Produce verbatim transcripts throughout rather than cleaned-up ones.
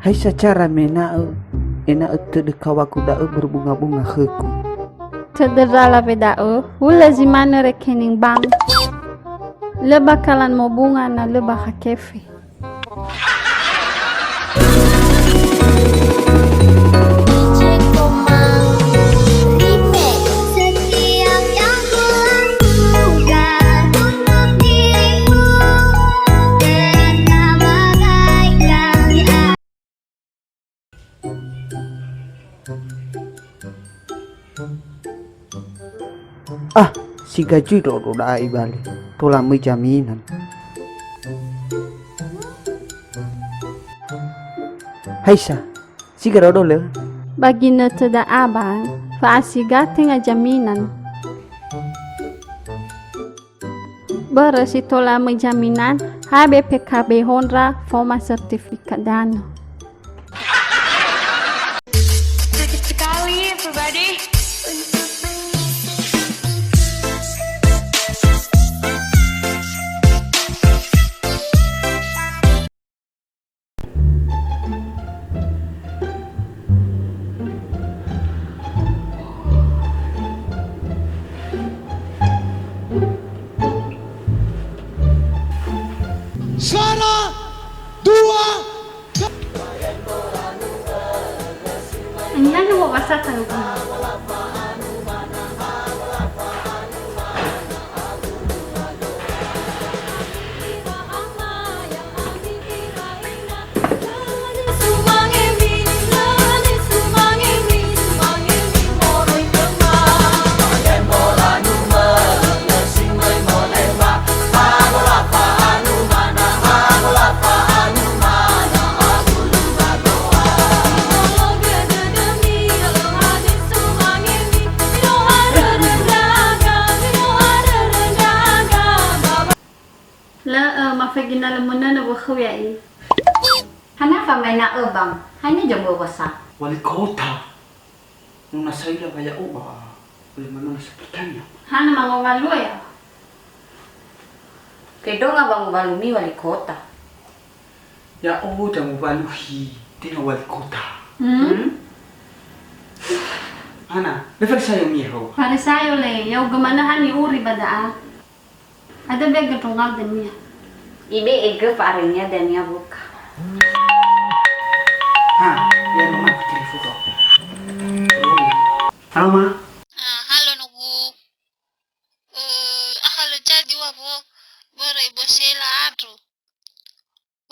Haisa cara mena'ö, ena'ö tödö kawagu da'ö berbunga-bunga khögu? Tödö ndra lawe da'ö, hulö zi manö rekening bank. Lö bakalan mobunga na lö bakha kefe. Ah, si gajui dodo da'a ibali. Tola möi jaminan. Haisa, siga dodo lö? Ba ginötö da'a ba, fa'asiga tenga jaminan. Börö si tola möi jaminan, ha B P K B hondra faoma sertifikat danö. Sakit sekali, everybody. Sara dua. Ini kan mau pasar tahu. Lö, eh, mafegi na lö mönönö wökhö ya'i. Hana famaena'ö, Bang? Hana jambö wasa? Wali kota. Nuna saila wa ya'o ba oleh manö sepertinya. Hana mangowalu ya? Fedonga ba ngowalu mi wali kota. Ya'o da ngowalu hi, tenga wali kota. Hmm? Hmm? Hana, le farisayo mi ho. Farisayo le, ya'o gömanö hani uri ba da'a. Ada be gedrongal dania. Ibe ege fa'arönia dania buka. Ha, ya mama telepon kau. Halo, Ma. Ah, halo, Nogu. Eh, akha lö jadi wa wo, börö ibosela andro.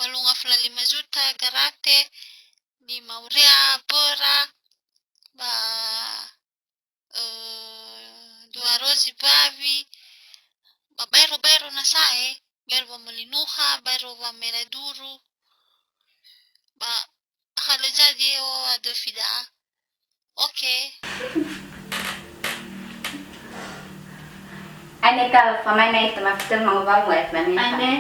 Walu ngafulu lima juta garate, lima urea böra, ba eh, dua rozi bawi, ba baero-baero na sa'e, baero wamöli nuha, baero wamela duru, ba akha lö jadi o adöfi da'a. Oke. Ane kal, famaena itu mafitör mangowalu nggak, F Mane? Ane.